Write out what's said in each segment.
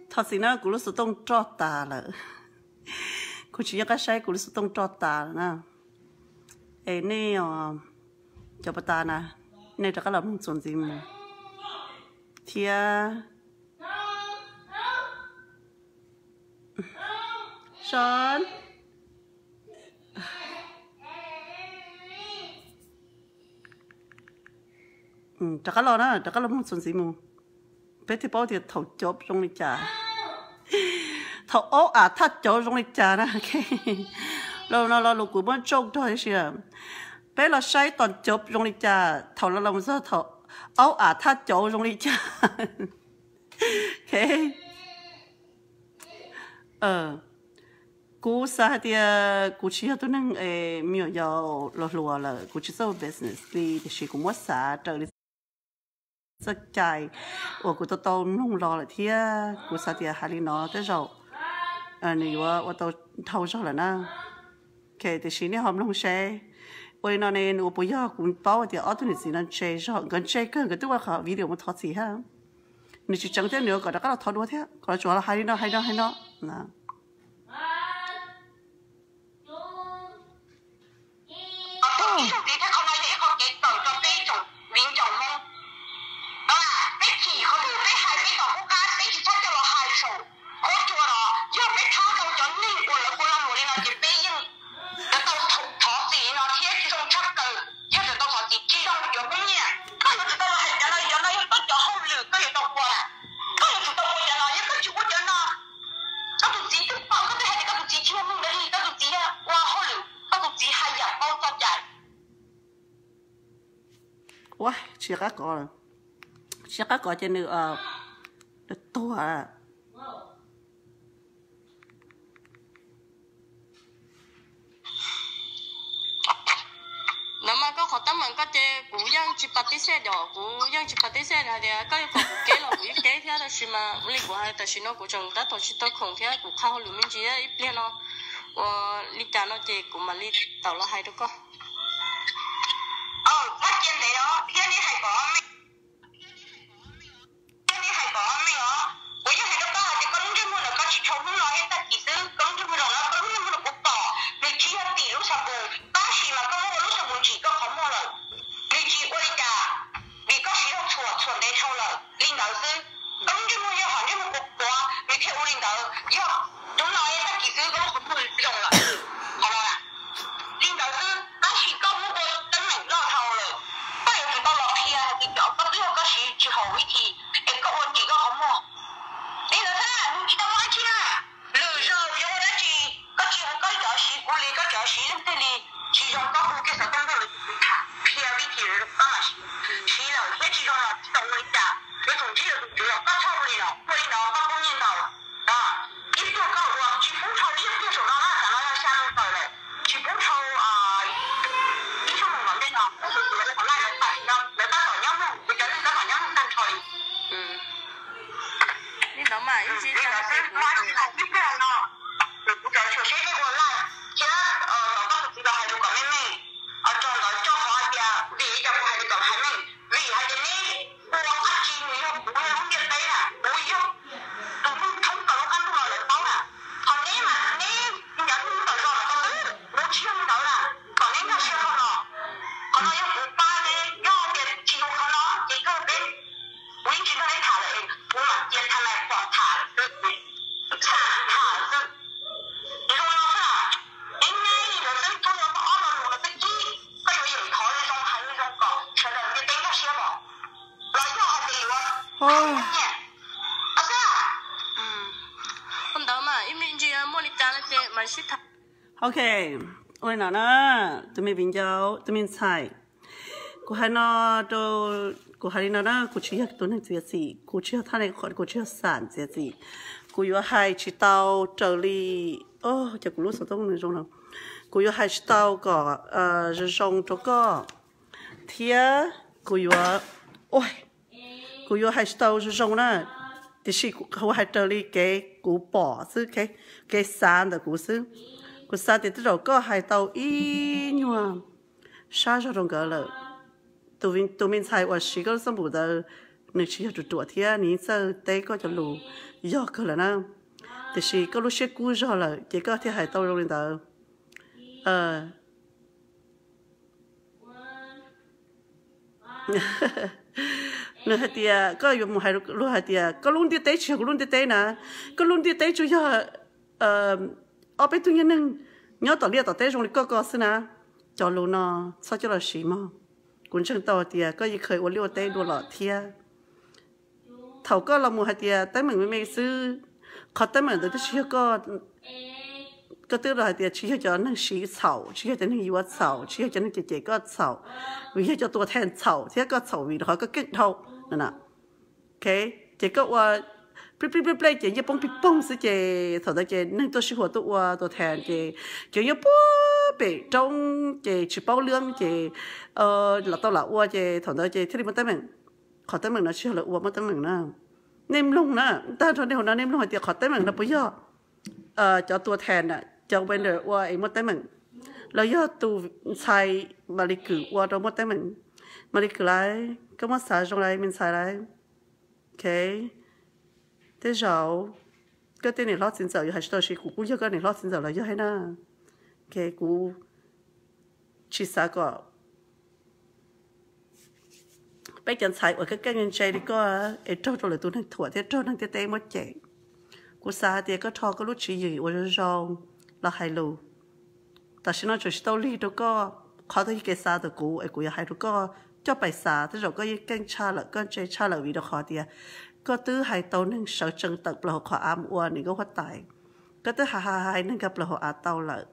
Thov txim na, kuv lub xov tooj roj tas lawm. Kuv tsis nco qab saib kuv lub xov tooj roj tas lawm na. Es nej, cov pas tas na, nej rov qab los mloog txuas ntxiv mus thiab. Son, rov qab los na, rov qab los mloog txuas ntxiv mus, peb thiaj paub tias thaum cov zoo li cas, thaum aub am thaj cov zoo li cas na. Los no lo lus kuv muab tsauj rog ib si. Peb los saib tos cov zoo li cas thaum los los txog thaum aub am thaj cov zoo li cas. Kuv xav hais tias kuv tsis yog tus neeg es me nyuam yaus los hluas lawm, kuv tsis txawj ua business li, tiam sis kuv muab xav raws li txoj cai uas kuv tau tau mloog los lawm thiab kuv xav tias hais li no tej zaum nws yuav ua tau dhau zog lawm na. Tiam sis nej ho mloog seb ua li no ne nws ua puas yog. Kuv paub tias ob tug niam txiv no ntse zog, nkawd ntse kawg, nkawd twb ua qhov video mus thov txim thiab. Nws tsis tseev thiab, nws yuav kom rov qab los thov dua thiab, kom los tsuas los hais li no hais no hais no. Ib tug txiv thiab qhov no yog ib qho kev kawm rau peb tsoom viv ncaus Hmoob. Peb chim qhov twg peb hais peb tom qub qab, peb tsis txhob coj los hais saum huab cua los. Yog peb thab tau cov neeg uas lawv ua lo lus li no ces peb yeej yuav tau thov txim no thiab tsis zoo tshaj plaws. Yog tseem tau thov txim tsis zoo yuav poob nyiaj. Koj yuav tsum tau los hais cov no, cov no yog koj cov hauj lwm koj yuav tau ua lawm. Koj yuav tsum tau ua cov no, yog koj tsis ua cov no, koj tus txiv twb pom, koj twb hais tias koj tus txiv tsis yog neeg li, koj tus txiv yog ua hauj lwm, koj tus txiv haj yam paub txoj cai. Ua tsis qab kov, tsis qab kov ces nws tuag. No mas koj qhov teeb meem koj ces kuv yeej tsis pas tis xej yom, kuv yeej tsis pas tis xej hais tias koj yuav kom kuv keb los kuv yeej keb thiab, tab sis mas ua li kuv hais tam sim no kuv tseem tab tom tsis tau khoom thiab kuv qha hauj lwm me ntsis ib pliag no, ua li cas no ces kuv mam li tawm los hais rau koj. Thiab nej hais kom meej os, kuv yeej hais rau koj hais tias koj lub ntsej muag ntawm koj tsis tshua hnub no thiab tag kis xwb, koj lub ntsej muag no, koj lub ntsej muag no kuv pom nws tsis yog tim lub xab npus, tab sis mas koj muab ua lub xab npus ntsim koj qhov muag lawm, nws tsis ua li cas, vim koj siv zog txhuam txhuam ntev dhau lawm li ntawd xwb. Koj lub ntsej muag yog hom ntsej muag quav quav nws thiaj ua li ntawd, yog hnub no thiab tag kis xwb koj lub qhov muag zoo lawm. Qhov no li ntawd xwb, tab sis koj muab ua teeb meem loj dhau lawm. Koj yuav tsum tau los qhia hais tias cov koj twb yog koj siv tsis haum vib thim es koj ua ntsim koj qhov muag. Li ntawd xwb, nws tsis tau muaj dab tsi na. Lwm zaus yuav ua dab tsi, koj tsis ua koj cov siv, kuv li koj cov siv leej twg li tsis zoo, koj hu kiag xov tooj tuaj los kuv tham qhia vib thim zoo koj mam siv. Siv lawm thiab tsis zoo los tsis tau ua li cas, yuav tsum ntsib lawv tus tswv los koj txhob ua li no, ua li no koj poob nyiaj ntau. Ib pluag koj ua tsis pub rho ib pliag saum no na, tam no yog xya moo tawm lawm, tsis pub rho ib xuab moos tom ntej no, kuv tus tswv lawv qhov laj lawv tam no lawv tab tom nyob mloog, kuv cov neeg tab tom nyob mloog tag nrho li. Li ntawd mas ib ntsis xwb, kuv tsis tau ib pliag no, kuv cov tshuav seb nej ua laj thiab, koj tus tswv los hais lus kom meej meej, tso ntawd tso qhov hais tias vim li cas kuv hais li kom hais meej, vim hais tias neb ua dab tsi nws yog kuv yog lub ntiaj teb na, kuv yog tus neeg thoob plaws lub qab ntuj no lawv paub na. Qhov neb mas neb cov neeg tawm zog los ko xwb, kuv tsis yog li ntawd na, kom neb nkag siab qhov no. Qhov no yog kuv pab neb, yog tias tsis yog qhov no ces kawg peb, kuv yeej tsis nrog neb tham lawm, kuv mam cia tha lais pom tham xwb, xam tham xwb. Zoo no xwb, neb neb li ntawd xwb, tsuas yog koj ob lo lus ntawd xwb, koj yuav yeem thov zoo hais zoo kom sawv daws ntiaj teb nkag siab os. Los yog hais tias yuav hais nyiaj, ua ntawd mas ib me ntsis muaj li cas no ces mam sib tham. Ok, ua li no na, tus me viv ncaus, tus me ntxhais, kuv hais no rau, kuv hais li no na, kuv tsis yog tus neeg txiav txim, kuv tsis yog thaj ne, kuv tsis yog xam txiav txim. Kuv yuav hais tsis tau raws li, o, cas kuv lub xov tooj zoo no, kuv yuav hais tsis tau kom zoo zoo rau koj, thiab kuv yuav, kuv yuav hais tsis tau zoo zoo na, tiam sis kuv hais raws li kev kuv pom xwb, kev xav ntawm kuv xwb. Kuv xav tias tej zaum koj hais tau ib nyuag sab zog rau nkawd lawm. Tus me ntxhais uas siv koj lub xab npum ntawd nws tsis yog ruam ruam thiab nws yeej txawj teb koj cov lus yog kawg lawm na. Tiam sis koj lub siab kub zog lawm ces koj thiaj hais tau zoo li ntawd. Nws hais tias koj yuav mus hais lus hais tias koj lub ntiaj teb tsis yog kuv lub ntiaj teb na, koj lub ntiaj teb tsuas yog ob peb tug nyuag neeg nyob tom liaj tom teb zoo li koj ko xwb na. Cov lus no txhob coj los siv mog. Kuv ntseeg tau hais tias koj yeej kheev ua liaj ua teb dua los thiab. Thaum koj los mus hais tias teeb meem me me xwb, qhov teeb meem ntawd twb tsis yog koj, koj twb los hais tias tsis yog cov neeg siv txhaum, tsis yog cov neeg yuav txhaum, tsis yog cov neeg cem cem koj txhaum, vim yog cov tua thas txhaum thiab koj txhaum vim rau qhov koj keej dhau no. Ces koj ua plij plij plej plej ces nyiaj poob pij poog xwb ces thaum ntawd ces neeg tuaj sib huas tuaj ua tua thas ces cov nyob puag pem roob ces tsis paub lwm ces los tau lam ua ces thaum ntawd ces thiaj li muaj teeb meem. Qhov teeb meem no tsis yog lawv ua muaj teeb meem na. Nej mloog na, tag nrho nej hauv no nej mloog hais tias qhov teeb meem no puas yog cov tua thas, cov vendor ua es muaj teeb meem, los yog tus ntxhais Malis Kwm ua rau muaj teeb meem? Malis Kwm lauj, koj muab xav zoo lauj me ntxhais lauj. Tej zaum koj tej niam hlob txiv ntxawm yuav hais tsis tau siv, kuv kuj yog koj niam hlob txiv ntxawm los yog thiab na. Kuv tsis xav kom peb cov ntxhais uas keej keej ntse li koj es raug rau lwm tus neeg thuam thiab raug neeg ntiaj teb muab cem. Kuv xav hais tias koj rho koj lub tswv yim ua zoo zoo los hais lus. Tam sim no tseem tsis tau lig rau koj, qhov twg yog kev xav ntawm kuv es kuv yuav hais rau koj coj pais xav. Tej zaum koj yeej keej tshaj lawm, koj ntse tshaj lawm vim rau qhov tias koj twb hais tau neeg sawv tsees tawm plaws hauv qhov av mus ua nws nkauj huab tais, koj twb hais hais hais neeg nkag plaws hauv av tau lawm.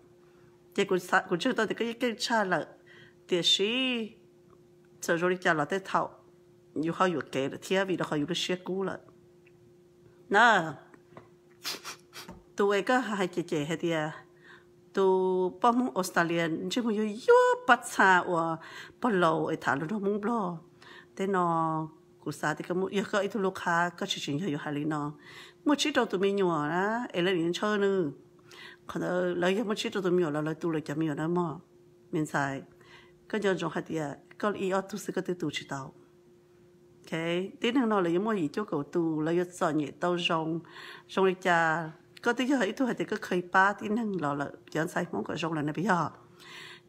Ces kuv ntseeg tau tias koj yeej keej tshaj lawm, tiam sis txawm zoo li cas los tej thaum yus ho yuam kev lawm thiab vim rau qhov yus lub siab kub lawm na. Tus uas koj hais cem cem hais tias tus poj Hmoob Australia ntsej muag yuag yuag pab txha uas pog laus es tham lus nrog Hmoob Nplog, tej no kuv xav tias yog koj ib tug lub qhab koj tsis tsim nyog yuav hais li no. Muaj tsib rau tus me nyuam na, es lawv nim ntshaw nws. Qhov ntawd lawv yog muaj tsib rau tus me nyuam los lawv tu lawv cov me nyuam na mog. Me ntxhais, koj nco ntsoov hais tias koj ib ob tug xwb koj twb tu tsis tau. Tib neeg no lawv yuav muaj yim cuaj kaum tus, lawv yuav txom nyem tau zoo, zoo li cas. Koj twb yog ib tug hais tias koj kheev pab tib neeg los lawm, cov ntxhais Hmoob kom zoo lawm na puas yog?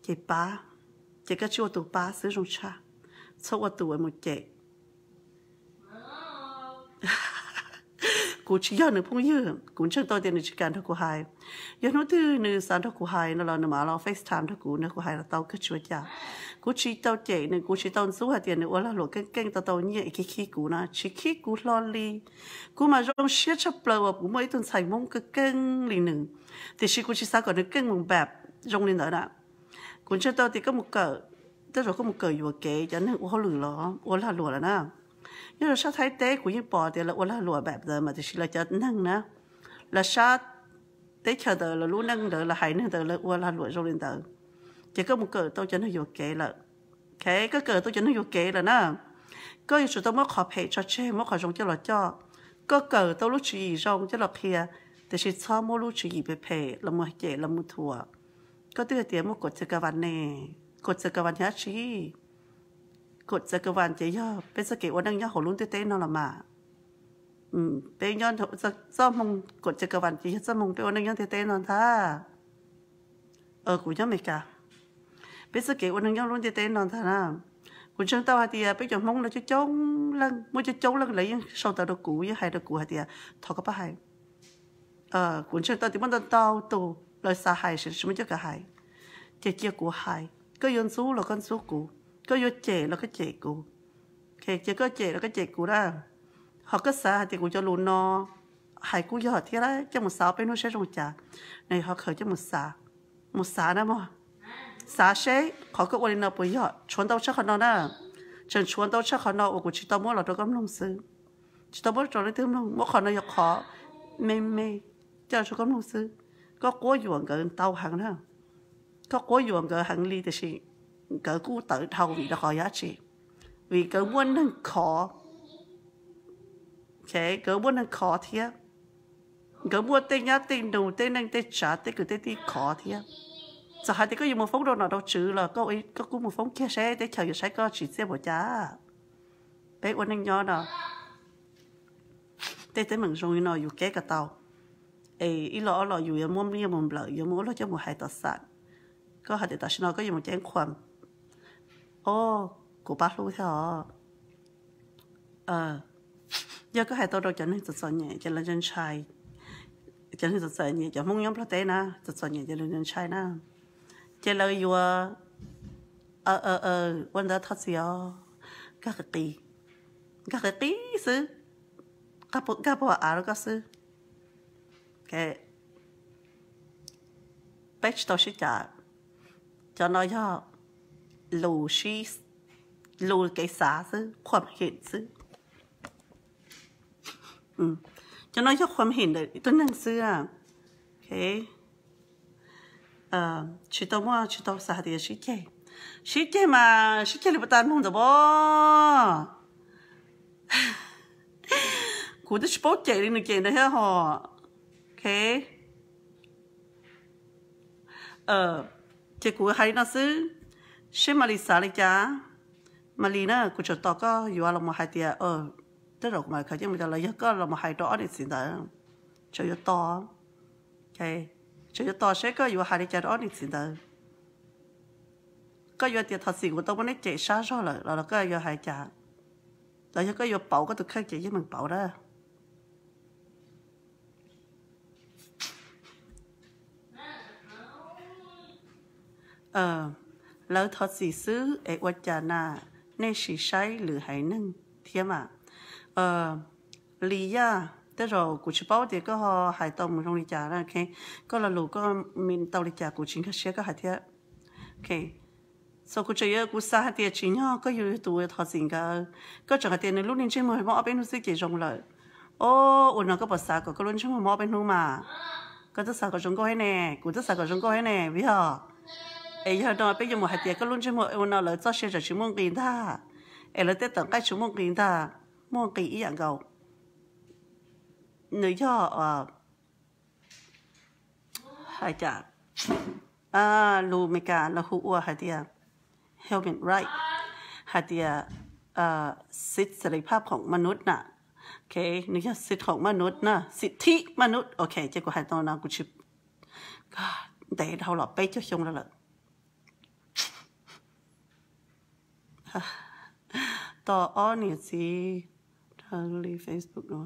Ces pab, ces koj tsuas ua tus pab xwb zoo tshaj, txhob ua tus uas mus cem. Kuv tsis yog nws phooj ywg, kuv ntseeg tau tias nws tsis kam nrog kuv hais. Yog hnub twg nws xav nrog kuv hais no los nws mam los FaceTime nrog kuv, nrog kuv hais los tau kawg tsis ua cas. Kuv tsis tau cem nws, kuv tsis tau ntxub hais tias nws ua lag luam keej keej tau tau nyiaj es khib khib kuv na, tsis khib kuv hlo li. Kuv mas zoo siab tshaj plaws uas kuv muaj ib tug ntxhais Hmoob keej keej li nws, tiam sis kuv tsis xav kom nws keej mus npam zoo li ntawd na. Kuv ntseeg tau tias koj mus kawm, tej zaum koj mus kawm yuam kev cov neeg ua hauj lwm los ua lag luam lawm na. Nyob rau sab Thaib teb kuv yeej pom tias lawv ua lag luam npam ntawd mas tiam sis lawv cov neeg na, lawv sab teb chaws ntawd lawv lub neej ntawd lawv hais neeg ntawd lawv ua lag luam zoo li ntawd. Ces koj mus kawm tau cov neeg yuam kev lawm. Koj kawm tau cov neeg yuam kev lawm na, koj yuav tsum tau muab qhov phem tso tseg, muab qhov zoo coj los coj. Koj kawm tau lub tswv yim zoo coj los qhia, tiam sis txhob muab lub tswv yim phem phem los mus cem los mus thuam. Koj twb hais tias muaj kuam txia ka vas ne, kuam txia ka vas yog dab tsi? Kuam txia ka vas ces yog peb txoj kev ua neej nyob hauv lub ntiaj teb no los mas. Peb nyob txoj hmoo, kuam txia ka vas ces yog txoj hmoo peb ua neej nyob ntiaj teb no ntag. Kuv nyob Amelikas, peb txoj kev ua neeg nyob lub ntiaj teb no ntag na. Kuv ntseeg tau hais tias peb cov Hmoob no coob coob leej, muaj coob coob leej lawv yeej sau ntawv rau kuv, yeej hais rau kuv hais tias thov koj pab hais. Kuv ntseeg tau tias muaj ntau ntau tus lawv xav hais tsis muaj cuab kav hais, ces cia kuv hais. Koj yuav ntxub los koj ntxub kuv, koj yuav cem los koj cem kuv, ces koj cem los koj cem kuv na. Ho koj xav hais tias kuv cov lus no hais kuj yog thiab, coj mus xav ob peb hnub seb zoo cas, nws ho khaws coj mus xav, mus xav na mog. Xav seb qhov koj ua li no puas yog, tshuav ntau tshaj qhov no na. Tseem tshuav ntau tshaj qhov no uas kuv tsis tau muab los rau koj mloog xwb, tsis tau muab rau leej twg mloog, muab qhov no yog qhov me me coj los rau koj mloog xwb. Koj quab yuam nkawd ntau heev na, koj quab yuam nkawd heev li tiam sis nkawd kuj tawv dhau vim rau qhov yog dab tsi? Vim nkawd muaj neeg khov, nkawd muaj neeg khov thiab, nkawd muaj tej nyab tej nus tej neej tej tsav tej kwv tej tij khov thiab. Txawm hais tias koj yuav mus foob rau nom rau tswv los koj kuj mus foob kiag seb teb chaws yuav saib koj tsim txiaj npaum cas. Peb ua neej nyob no, tej teeb meem zoo li no yus keb kom tau. Es ib los ob los yus yuav muab nyiaj mus nplawm, yuav muab ub luag coj mus hais tom xam. Koj hais tias tam sim no koj yuav mus ceeb qhuas, o, kuv pab hlub thiab os. Yog koj hais tau rau cov neeg txom txom nyem ces lawv ntshai ntshai, cov neeg txom txom nyem, cov Hmoob nyob Nplog teb na, txom txom nyem ces lawv ntshai ntshai na, ces lawv yuav ua ntawd thov txim os, nkag qis qis, nkag qis qis xwb, nkag puag av rau koj xwb. Peb tsis tau sib cav. Cov no yog lus, lus kev xav xwb, qhuam him xwb. Cov no yog qhuam him ntawm ib tug neeg xwb. Tsis tau muaj, tsis tau xav hais tias sib ceg. Sib ceg mas sib ceg li puas tas nug ntawm pob. Kuv twb tsis paub cem li nws cem ntawd thiab hos. Ces kuv hais li no xwb, seb Malis xav li cas. Malis na, kuv tseem tos koj yuav los mus hais tias, tej zaum kuv mam khaws cia mus cov, los yog koj los mus hais rau ob niam txiv ntawd, tseem yuav tos. Tseem yuav tos seb koj yuav hais li cas rau ob niam txiv ntawd. Koj yuav tias thov txim kuv tau muab neb cem sab zog lawm los koj yuav hais cas? Los yog koj yuav pauv koj tus kheej ces yeej meem pauv na. Lawv thov txim xwb es ua cas na, nej sim saib lwm haiv neeg thiab mas. Li Yaj, tej zaum kuv tsis paub tias koj ho hais tau mus zoo li cas na. Koj lo lus koj mi tau li cas kuv tsis nkag siab koj hais thiab. Txawm kuv tseem yuav, kuv xav hais tias tsim nyog koj yog tus thov txim nkawd, koj tseem hais tias nws lub niag ntsej muag mob ob peb hnub xwb ces zoo lawm. O, ua no koj puas xav kom koj lub ntsej muag mob ob peb hnub mas? Koj twb xav kom zoo nkauj thiab ne, kuv twb xav kom zoo nkauj thiab ne, vim yog, es yog no peb yuav mus hais tias koj lub ntsej muag ua no lawv txoj sia tseem tsis muaj nqis ntag, es lawv tej tawm nqaij tsis muaj nqis ntag, muaj nqis ib yam nkaus. Nws yog hais cas, lus Meskas lawv hu ua hais tias human right, hais tias សិទ្ធិសេរីភាព ของมนุษย์ na. Ok, nws yog សិទ្ធិសេរីភាព ของมนุษย์ na, សិទ្ធិមនុស្ស. Ok, ces kuv hais tau no kuv tsis, ntev dhau los peb caug xyoo lawm. Tos ob niam txiv raws li Facebook no.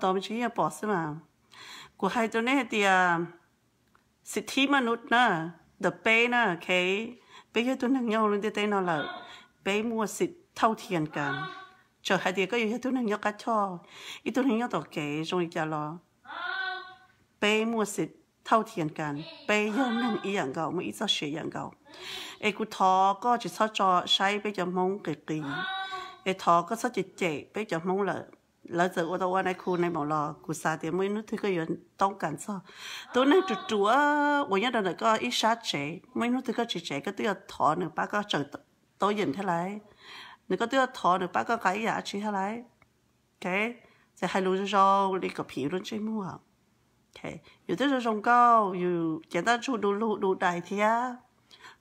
Tos me ntsis yeej pom xwb mas. Kuv hais rau nej hais tias សិទ្ធិមនុស្ស na, ntawm peb na, ok, peb yog ib tug neeg nyob hauv lub ntiaj teb no lawm, peb muaj សិទ្ធិเท่าเทียมกัน. Txawm hais tias koj yuav yog ib tug neeg nyob qab choj, ib tug neeg nyob tom kev zoo li cas los peb muaj សិទ្ធិเท่าเทียมกัน, peb yog neeg ib yam nkaus, muaj ib txoj sia ib yam nkaus. Es kuv thov koj tsis txhob tso saib peb cov Hmoob qis qis, es thov koj txhob cem cem peb cov Hmoob lawm. Lawv txawm ua tau ua nai khu nai maum los kuv xav tias muaj ib hnub twg koj yuav toob kas txog tus neeg ruam ruam uas nyob rau ntawm koj ib sab tsev. Muaj ib hnub twg koj tsis tsev koj twb yuav thov nws pab koj tsaws tau yeem thiab lauj, nws, koj twb yuav thov nws pab koj nqa ib yam dab tsi thiab lauj. Ok, ces hais lus zoo zoo li kom phim yus lub ntsej muag. Yus twb zoo zoo nkauj, yus cev ntaj ntsug du lug du dais thiab.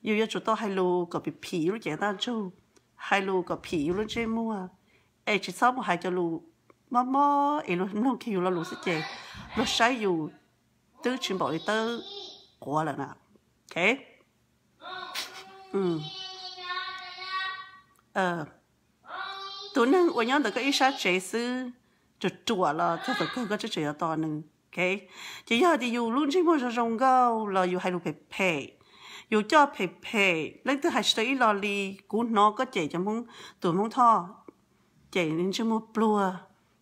Yus yuav tsum tau hais lus kom phim phim yus lub cev ntaj ntsug, hais lus kom phim yus lub ntsej muag, es tsis txhob mus hais cov lus mob mob es luag mloog kiag yus lo lus xwb ces luag saib yus twb tsis npaum li tawb quav lawm na. Ok, tus neeg uas nyob ntawm koj ib sab tsev xwb, ruam ruam los txog thaum kawg koj twb tseem yuav tos nws. Ok, ces yog tias yus lub ntsej muag zoo zoo nkauj los yus hais lus phem phem, yus coj phem phem, leej twg hais tsis tau ib lo li, kuv hnov koj cem cov Hmoob, tus Hmoob Thoj, cem ntsej muag pluag,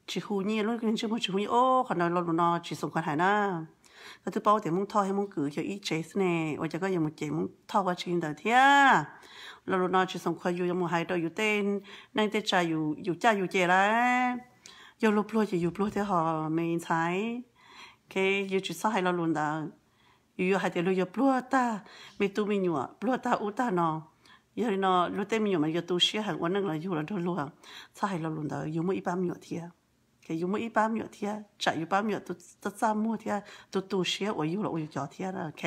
tsis hu nyiaj, lub ntsej muag tsis hu nyiaj. Ob, qhov no lo lus no tsis xoom khuav hais na. Koj twb paub tias Hmoob Thoj thiab Hmoob Kwv yog ib tsev xwb ne, ua cas koj yuav mus cem Hmoob Thoj ua tsi ntawd thiab? Lo lus no tsis xoom khuav yus yuav mus hais rau yus tej neej tej tsav, yus caj yus ces lauj. Yog luag pluag ces yus pluag thiab hos me ntxhais. Ok, yus tsis txhob hais lo lus ntawd. Yus yuav hais tias luag yuav pluag tag, me tub me nyuam pluag tag ub tag no. Yog li no luag tej me nyuam mas yuav tu siab heev ua neej los yug los nrog luag. Txhob hais lo lus ntawd, yus muaj ib pab me nyuam thiab. Yus muaj ib pab me nyuam thiab, tsam yus pab me nyuam txaj txaj muag thiab tu tu siab uas yug los ua yus cov thiab. Ok,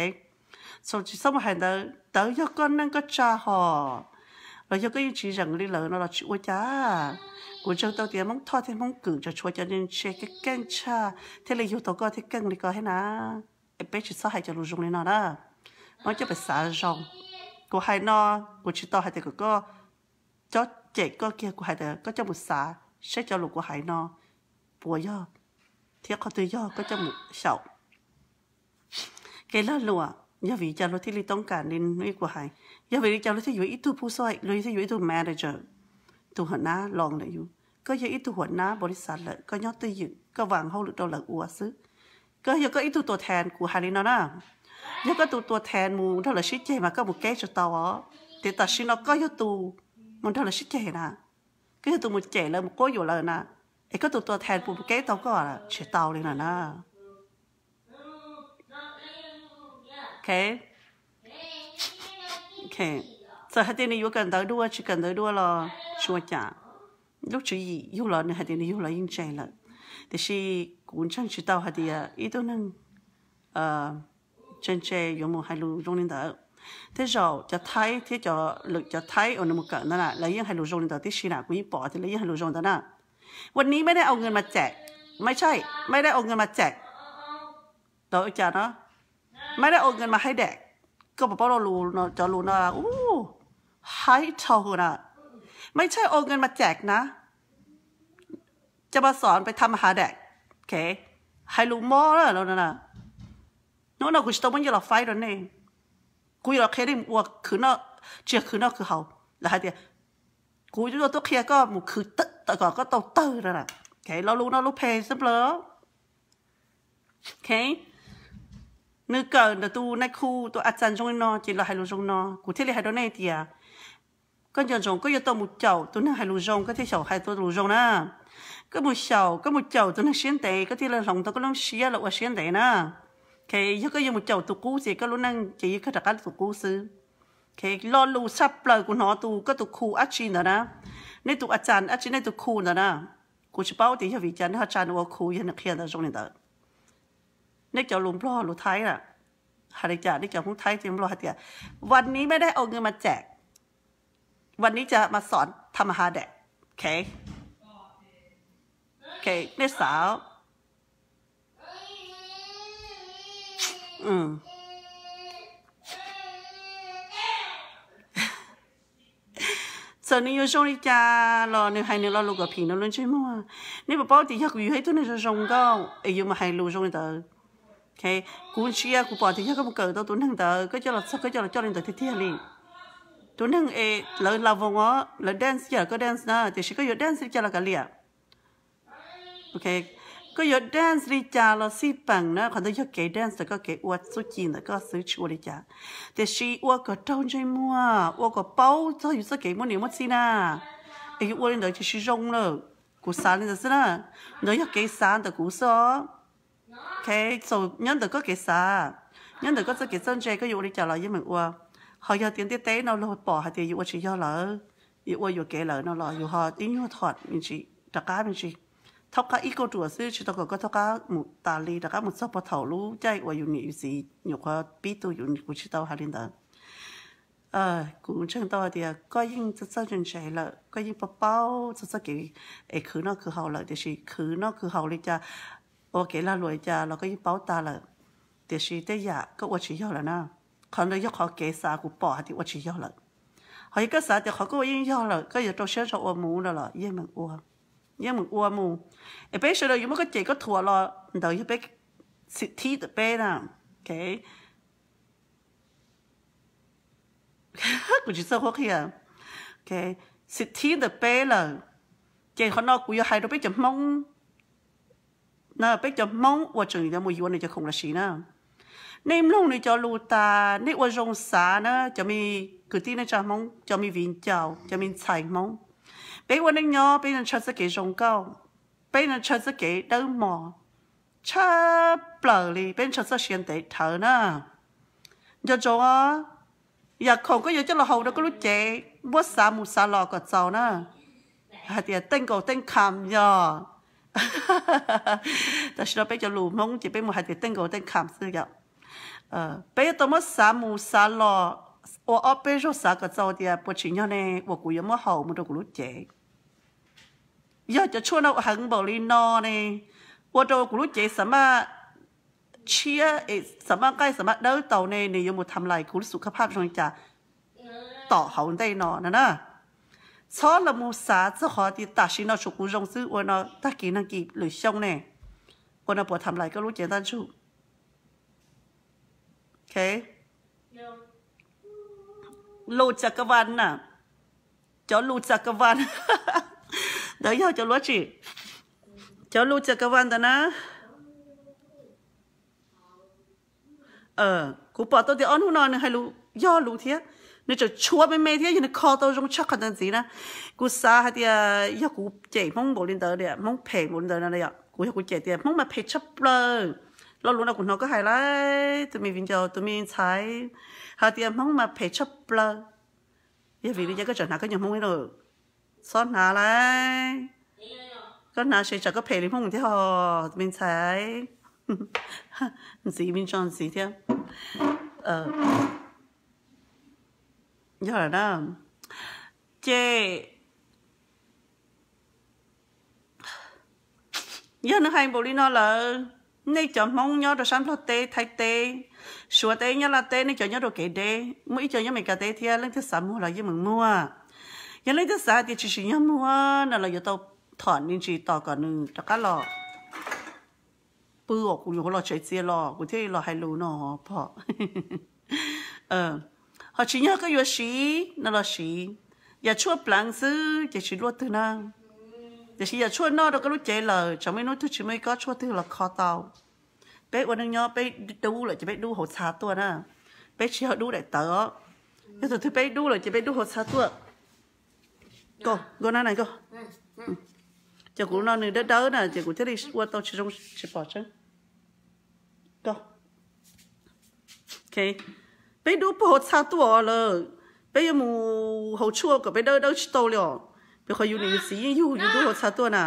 tsis txhob mus hais ntawd, ntawd yog koj neej koj tsa hos. Los yog koj yeej tsis zeem li lawm no los tsis ua cas. Kuv ntseeg tau tias Hmoob Thoj thiab Hmoob Kwm tseem tshuav cov ntse keej keej tshaj thiaj li yug tau koj thiab keej li ko thiab na. Es peb tsis txhob hais cov lus zoo li no na. Muab coj pes xav zoo. Kuv hais no, kuv tsis tau hais tias kom koj cob cem koj kiag, kuv hais tias koj coj mus xav seb cov lus kuv hais no puas yog thiab qhov twg yog koj coj mus xyaum. Kev lag luam yog vim cas luag thiaj li toob kas li kuv hais? Yog vim li cas luag thiaj yuav ib tug pub xoj, luag thiaj yuav ib tug manager, tus huam nab los lawm yus? Koj yog ib tug huam nab npaum li xav lawm, koj nyob twj ywm, koj vam hauj lwm rau lawv ua xwb. Koj yog koj ib tug tuam thas, kuv hais li no na, yog koj tus tuam thas mus nrog lawv sib ceg mas koj mus keb tsis tau os. Ces tam sim no koj yog tus mus nrog lawv sib ceg na, koj yog tus mus cem lawv mus quab yuam lawv na, es koj tus tuam thas puas mus keb tau koj? Tsis tau li no na. Txawm hais tias nws yuav kawm ntawv dua tsis kawm ntawv dua los tsis ua cas. Lub tswv yim yug los nws hais tias nws yug los yeej ntse lawm. Tiam sis kuv ntseeg tsis tau hais tias ib tug neeg ntse ntse yuav mus hais lus zoo li ntawd. Tej zaum cov Thaib thiab cov lwm cov Thaib uas nws mus kawm ntawd na lawv yeej hais lus zoo li ntawd tib si na, kuv yeej pom tias lawv yeej hais lus zoo ntawd na. วันนี้ไม่ได้เอาเงินมาแจก ไม่ใช่ ไม่ได้เอาเงินมาแจก tau cas no, ไม่ได้เอาเงินมาให้แดก. Koj puas paub lo lus no, cov lus no ub, haib dhau na. ไม่ใช่เอาเงินมาแจกนะ จะมาสอนไปทำอาหารแดก hais lus mob na. Hnub no kuv tsis tau muab nyiaj los faib rau nej, kuv yuav los qhia nej mus ua khwv noj, tsis yog khwv noj khwv haus, lawv hais tias kuv yuav tuaj qhia koj mus khwv kom koj tau tawg no. Lo lus no lus phem xwb plaws. Nws kawm ntawm tus nais khu tus a txas zoo li no ces lawv hais lus zoo no, kuv thiaj li hais rau nej tias koj nco ntsoov, koj yuav tau mus caum tus neeg hais lus zoo koj thiaj xyaum hais tau lus zoo na. Koj mus xyaum, koj mus caum tus neeg siab ntev koj thiaj li hloov tau koj lub siab los ua siab ntev na. Yog koj yuav mus caum tus qub ces koj lub neej ces yeej kawg rov qab tus qub xwb. Lo lus tshaj plaws kuv hnov tus, koj tus khu dab tsi ntawd na, nej tus a txas dab tsi, nej tus khu ntawd na, kuv tsis paub tias yog vim cas nej ho tsa nws ua khu, yog nws qhia ntawd zoo li ntawd. Nej cov lus Nplog lus Thaib na, hais li cas nej cov Hmoob Thaib ces Nplog hais tias วันนี้ไม่ได้เอาเงินมาแจก วันนี้จะมาสอนทำอาหารแดก nej xav txawm nws yuav zoo li cas los nws hais nws lo lus kom phim nws lub ntsej muag. Nej puas paub tias yog kuv yug ib tug neeg zoo zoo nkauj es yuav mus hais lus zoo li ntawd? Kuv ntsia kuv pom tias yog koj mus kawm tau tus neeg ntawd koj coj los txog koj coj los coj li ntawd tiag tiag li. Tus neeg es lawv la voos os, lawv dance yam koj dance na, tiam sis koj yuav dance li cas los kav liam. Koj yuav dance li cas los xij peem na, qhov ntawd yog kev dance ntawm koj, kev ua txuj ci ntawm koj xwb tsis ua li cas. Tiam sis ua kom raug ntsej muag, ua kom paub txog yus txoj kev muaj niam muaj txiv na, es yus ua li ntawd ces tsis zoo lawm. Kuv xav li ntawd xwb na, ntawd yog kev xav ntawm kuv xwb os. Txaus nyob ntawm koj kev xav, nyob ntawm koj txoj kev txawj ntse, koj yuav ua li cas los yeej meem ua. Ho yog tias ntiaj teb no luag pom hais tias yus ua tsis yog lawm, yus ua yuam kev lawm no los yus ho ib nyuag thom me ntsis, rov qab me ntsis, thaub qab ib kauj ruam xwb tsis tau kom koj thaub qab mus tas li, rov qab mus txog puag thaum lub caij uas yus niam yus txiv nyuam qhuav pib tu yus, kuv tsis tau hais li ntawd. Kuv ntseeg tau hais tias koj yeej txawj txawj ntse ntse lawm, koj yeej paub paub txog txoj kev es khwv noj khwv haus lawm, tiam sis khwv noj khwv haus li cas, ua kev lag luam li cas los koj yeej paub tas lawm. Tiam sis tej yam koj ua tsis yog lawm na, qhov ntawd yog qhov kev xav kuv pom hais tias ua tsis yog lawm. Ho yog koj xav tias qhov koj ua yeej yog lawm, koj yuav rau siab zog ua mus no los yeej meem ua, yeej meem ua mus. Es peb sawv daws yuav muab koj cem koj thuam los ntawd yog peb xim thib ntawm peb na. Kuv tsis txawj qhuab qhia, xim thib ntawm peb lawm. Ces qhov no kuv yuav hais rau peb cov Hmoob na, peb cov Hmoob uas tseem yuav mus yuav nws cov khoom los sis na, nej mloog nws cov lus tas nej ua zoo xav na, cov me kwv tij neej tsa Hmoob, cov me viv ncaus, cov me ntxhais Hmoob. Peb ua neej nyob peb ntshaw txoj kev zoo nkauj, peb ntshaw txoj kev dawb mos tshaj plaws li, peb ntshaw txoj sia ntev dhawv na. Nco ntsoov os, yam khoom koj yuav coj los haus rau koj lub cev, muab xav mus xav los kom txaus na. Hais tias teej nkaus teej kham yog, tam sim no peb cov lus Hmoob ces peb mus hais tias teej nkaus teej kham xwb yom. Peb yuav tau muab xav mus xav los ua ob peb zaug xav kom txaus tias puas tsim nyog ne uas kuv yuav muab haus mus rau kuv lub cev. Yog cov tshuaj no ua heev npaum li no ne, ua rau kuv lub cev xam maj tshiab es xam maj nqaij xam maj dawb tau ne, nws yuav mus tham lais kuv lub xum khab phaj zoo li cas tom hauv ntej no na na. Txhob los mus xav txog qhov tias tam sim no tshuav kuv zoo xwb ua no tag kis nag kis lwm xyoo ne, ua no puas tham lais koj lub cev ntaj ntsug. Lus txas ka vas na, cov lus txas ka vas ntawd yog cov luab tsi? Cov lus txas ka vas ntawd na. Kuv pom tau tias ob hnub no nws hais lus yog lus thiab, nws tseem tshuav me me thiab yog nws kho tau zoo tshaj qhov ntawd ntxiv na. Kuv xav hais tias yog kuv cem Hmoob npaum li ntawd, Hmoob phem npaum li ntawd no, kuv yog kuv cem tias Hmoob mas phem tshaj plaws. Lo lus no kuv hnov koj hais lawm tus me viv ncaus tus me ntxhais, hais tias Hmoob mas phem tshaj plaws. Yog vim li cas koj tseem hnav koj nyuag Hmoob li lawm? Txhob hnav lawm, koj hnav ces tsam koj phem li Hmoob thiab os tus me ntxhais. Ntxiv me ntso ntxiv thiab. Yog lawm na, ces yog nws hais npaum li no lawm, nej cov Hmoob nyob rau sab Nplog teb, Thaib teb, Suav teb, Nyab Laj teb, nej cov nyob rau kev deb, muaj ib co nyob Meskas teb thiab, leej twg xav muag los yeej meem muag. Yog leej twg xav hais tias tsis tsim nyog muag no los yuav tau thom me ntsis tos kom nws rov qab los pw os, kuv nyuam qhuav los tsev txias los kuv thiaj li los hais lus no pom. Ho tsis nyog koj yuav siv no los siv, yam tshuaj pleev xwb ces tsis luaj twg na. Tiam sis yam tshuaj noj rau koj lub cev lawm tsam muaj ib hnub twg tsis muaj ib kob tshuaj twg los kho tau. Peb ua neej nyob peb dub lawm ces peb dub hauv txha tuaj na, peb tsis yog dub daim tawv os. Yog thaum twg peb dub lawm ces peb dub hauv txha tuaj. Koj, nkauj nab na koj, ces kuv no nws dawb dawb na ces kuv thiaj li ua tau tsis zoo tsis pom tseeb. Peb dub puag hauv txha tuaj lawm, peb yuav mus haus tshuaj kom peb dawb dawb tsis tau li os. Peb qhov yus niam yus txiv yeej yug yus dub hauv txha tuaj na.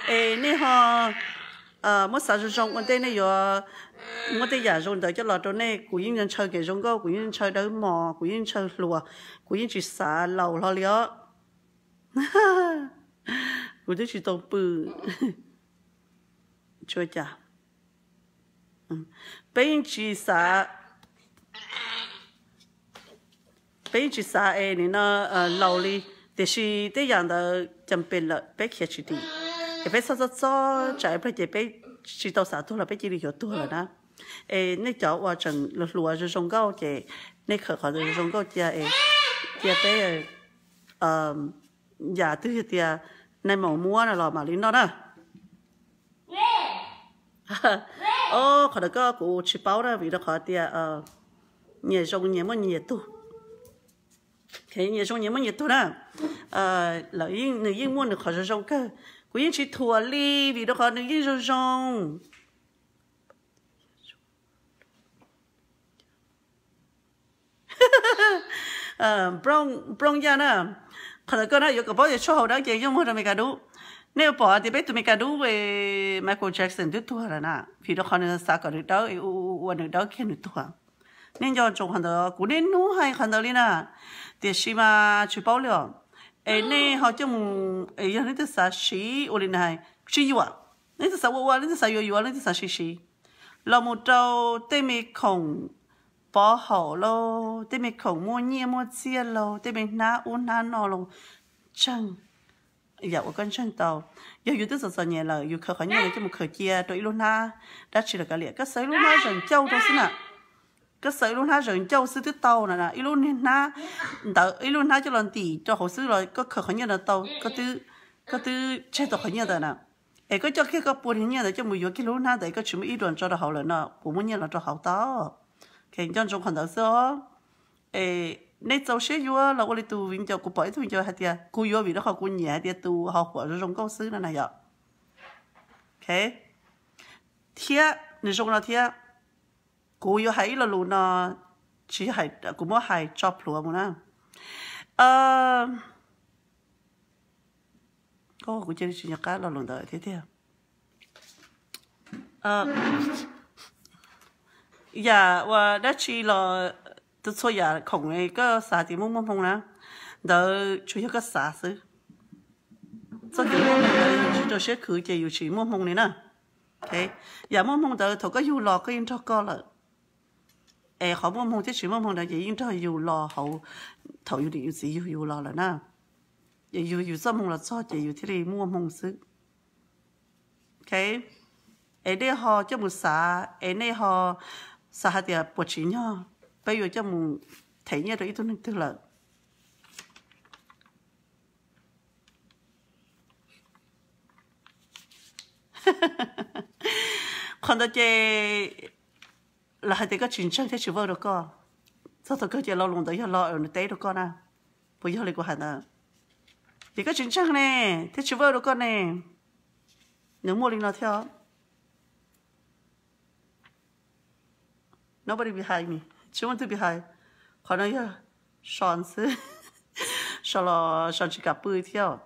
Es nej ho muab xav zoo zoo ua ntej nej yuav muab tej yam zoo ntawd coj los rau nej. Kuv yeej ntshaw kev zoo nkauj, kuv yeej ntshaw dawb mos, kuv yeej ntshaw hluas, kuv yeej tsis xav laus hlo li os. Kuv twb tsis tau pw. Tsuas cas peb yeej tsis xav, peb yeej tsis xav es nim no laus li, tiam sis tej yam ntawd cas pes lawm peb khiav tsis dim. Es peb txhob txob txob tsam ib pliag ces peb tsis tau xav tuag los peb cia li yuav tuag lawm na. Es nej cov uas tseem hluas zoo zoo nkauj ces nej khawm qhov zoo zoo nkauj cia, cia peb yam twg yog tias nai maum muab no los mam li noj na. Qhov ntawd koj kuv tsis paub na vim rau qhov tias nyias zoo nyias muaj nyias tug. Nyias zoo nyias muaj nyias tug na. Lawv, nws yeej muaj nws qhov zoo zoo kawg. Kuv yeej tsis thuam li vim rau qhov nws yeej zoo zoo. Brown Yaj na, qhov ntawd koj na yuav kom paub tias tshuaj haus dawb ces yeej muag rau Meskas dub. Nej yuav pom tias peb tus Meskas dub Michael Jackson twb tuag lawm na, vim rau qhov nws xav kom nws dawb, ua nws dawb kiag nws tuag. Nej nco ntsoov qhov ntawd, kuv niaj hnub hais qhov ntawd li na, tiam sis mas tsis paub li os. Es nej ho coj mus, yog leej twg xav siv ua li nws hais, tsis yuam. Leej twg xav ua ua, leej twg xav yuav yuav, leej twg xav siv siv. Los mus rau tej me khoom pov haum lauj, tej me khoom muaj nyiaj muaj txiaj lauj, tej me hnab ub hnab no lauj, ntseeg yam uas koj ntseeg tau. Yog yus twb txom txom nyem lawm, yus khaws qhov nyiaj ntawd coj mus khaws cia rau ib lub hnab dab tsi los kav liam, koj xaws ib lub hnab zeem ncauj rau xwb na. Koj xaws ib lub hnab zeem ncauj xwb twb tau na, ib lub niag hnab ntawd, ib lub hnab coj los ntim rau hauv xwb los koj khaws qhov nyiaj ntawd tau, koj twb tseg tau qhov nyiaj ntawd na. Es koj coj kiag koj pua niag nyiaj ntawd coj mus yuav kiag lub hnab ntawd es koj tsis muaj ib duas ntso rau hauv lawm no puas muaj nyiaj los rau hauv tau? Nco ntsoov qhov ntawd xwb os. Es nej txaus siab yuav los ua li tus viv ncaus, kuv pom ib tug viv ncaus hais tias kuv yuav vim rau qhov kuv nyiam hais tias tus hauv huam zoo zoo nkauj xwb no na yom. Thiab nws zoo no thiab, kuv yuav hais ib lo lus no, tsis, kuv muab hais tso plhuav mus na. Kuv cia li tsis nco qab lo lus ntawd thiab tiag. Yam uas dab tsi los, txhua yam khoom koj xav tias muaj muaj hmoo na, ntawd tsuas yog koj xav xwb. Txoj kev muaj hmoo ntawd tsis rau siab khwv ces yus tsis muaj hmoo li na. Yam muaj hmoo ntawd thaum koj yug los koj yeej nrog koj lawm. Es qhov muaj hmoo thiab tsis muaj hmoo ntawd ces yeej nrog yus los hauv, thaum yus niam yus txiv yug yus los lawm na. Ces yus yus txoj hmoo los txog ces yus thiaj li muaj hmoo xwb. Es nej ho coj mus xav, es nej ho xav hais tias puas tsim nyog peb yuav coj mus them nyiaj rau ib tug neeg twg lawm. Qhov ntawd ces lawv hais tias koj tsis ntseeg thiab tsis vawj rau koj. Txog thaum kawg ces lo lus ntawd yog lo nws teb rau koj na. Puas yog li kuv hais ntawd? Ces koj tsis ntseeg ne, thiab tsis vawj rau koj ne. Nws muaj li no thiab. Nobody behind me, tsis muaj twg behind. Qhov no yog so xwb, so los so tsis kam pw thiab.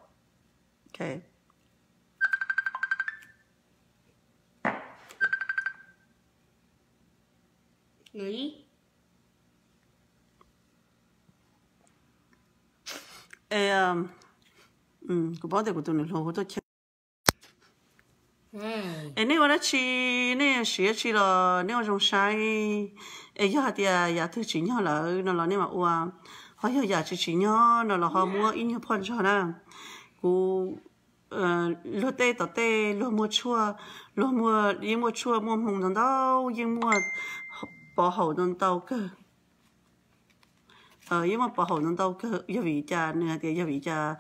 Kuv paub tias kuv tus niam hluas hu tuaj cheem. Es nej ua dab tsi, nej siv dab tsi los nej ua zoo saib. Es yog hais tias yam twg tsim nyog lawm no los nej mam ua, ho yog yam tsis tsim nyog no los ho muab ib nyuag phoj ntsog na. Kuv, luag tej tom tej luag muaj tshuaj, luag muaj, yeej muaj tshuaj muaj hmoo ntau ntau, yeej muaj pov haum ntau ntau kawg. Yeej muaj pov haum ntau ntau kawg, yog vim cas nws hais tias yog vim cas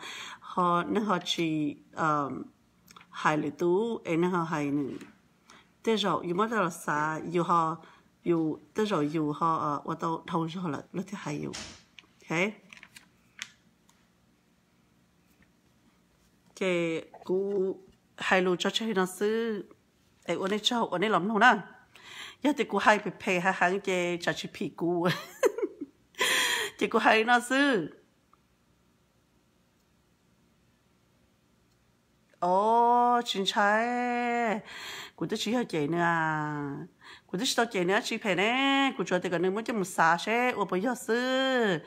ho neeg ho tsis hais lwm tus es neeg ho hais nws. Tej zaum yus muab coj los xav, yus ho, yus tej zaum yus ho ua tau dhau zog lawm luag thiaj hais yus. Ces kuv hais lus tso tseg li no xwb, es ua nej tsaug uas nej los mloog na. Yog tias kuv hais phem phem heev heev ces tsam tsis phim kuv, ces kuv hais li no xwb. Os, tsis ntshai, kuv twb tsis yog cem nws, kuv twb tsis tau cem nws dab tsi phem ne, kuv tsuas tias kom nws muab coj mus xav seb ua puas yog xwb.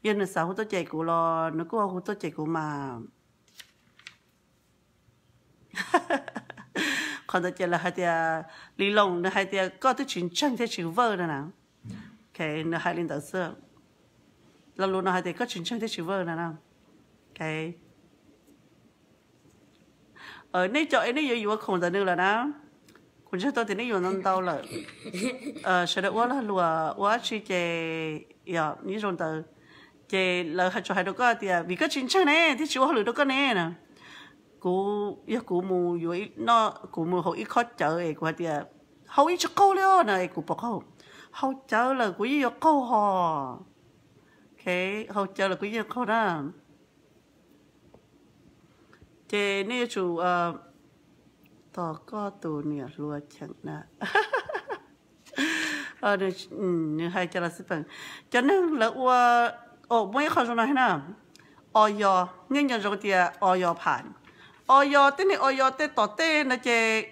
Yog nws xav hu tuaj cem kuv los nws kuj hu tuaj cem kuv mas. Qhov ntawd ces lawv hais tias, Li Loos nws hais tias koj twb tsis ntseeg thiab tsis vawj no na. Nws hais li ntawd xwb. Lo lus no hais tias koj tsis ntseeg thiab tsis vawj no na. Nej cov es nej yuav yuav khoom ntawm nws lawm na, kuv ntseeg tau tias nej yuav ntau ntau lawm. Sawv daws ua lag luam ua dab tsi ces yog ib zoo ntawd, ces lawv tsuas hais rau koj tias vim koj tsis ntseeg ne thiaj tsis ua hauj lwm rau koj ne na. Kuv, yog kuv mus yuav, kuv mus haus ib khob cawv es kuv hais tias haus ib tsis qaug li os na, es kuv puas qaug? Haus cawv lawm kuv yeej yuav qaug hos. Haus cawv lawm kuv yeej yuav qaug na. Ces nej yuav tsum tos koj tus niam hluas cheem na. Nws hais cas los xij peem, cov neeg lawv ua, muaj ib qho zoo no thiab na. Os yos, nej nco ntsoov tias os yos pham. Os yos, tej neeg os yos tej tom tej no ces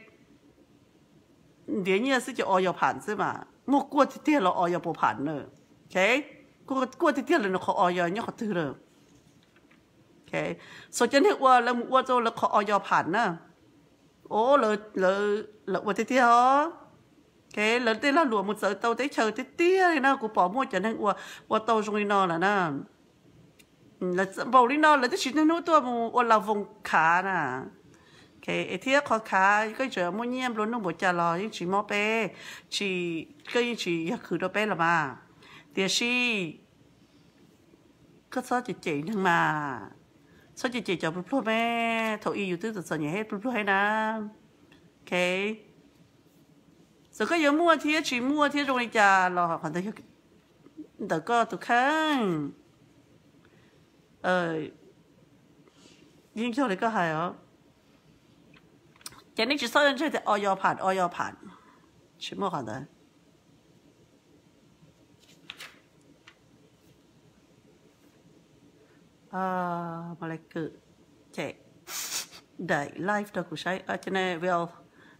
ntiav nyiaj xwb ces os yos pham xwb mas, muaj kuaj tiag tiag los os yos puas pham na. Kuaj tiag tiag los nws qhov os yos nyob qhov twg lawm? Xyov cov neeg ua lawv mus ua rau lawv qhov os yos pham na. Lawv ua tiag tiag os. Lawv tej lag luam mus txawv tau teb chaws tiag tiag li na, kuv pom muaj cov neeg ua, ua tau zoo li no lawm na. Npaum li no lawv twb tsis niaj hnub tuaj mus ua la voos khav na. Es thiab qhov khav koj tseem muaj nyiaj nplua nuj npaum cas los yeej tsis mob peb, tsis, koj yeej tsis yog khwv rau peb los mas. Tiam sis koj txhob cem cem neeg mas, txhob cem cem cov pluag pluag me, thaum ub yus twb txom txom nyem thiab pluag pluag thiab na. Txawm koj yuav muaj thiab tsis muaj thiab zoo li cas los qhov ntawd yog ntawm koj tus kheej. Yeej yog li koj hais os. Ces nej tsis txhob ntseeg tias os yos pham, os yos pham, tsis muaj qhov ntawd. Mam li kwm cem daim live rau kuv saib. Vel,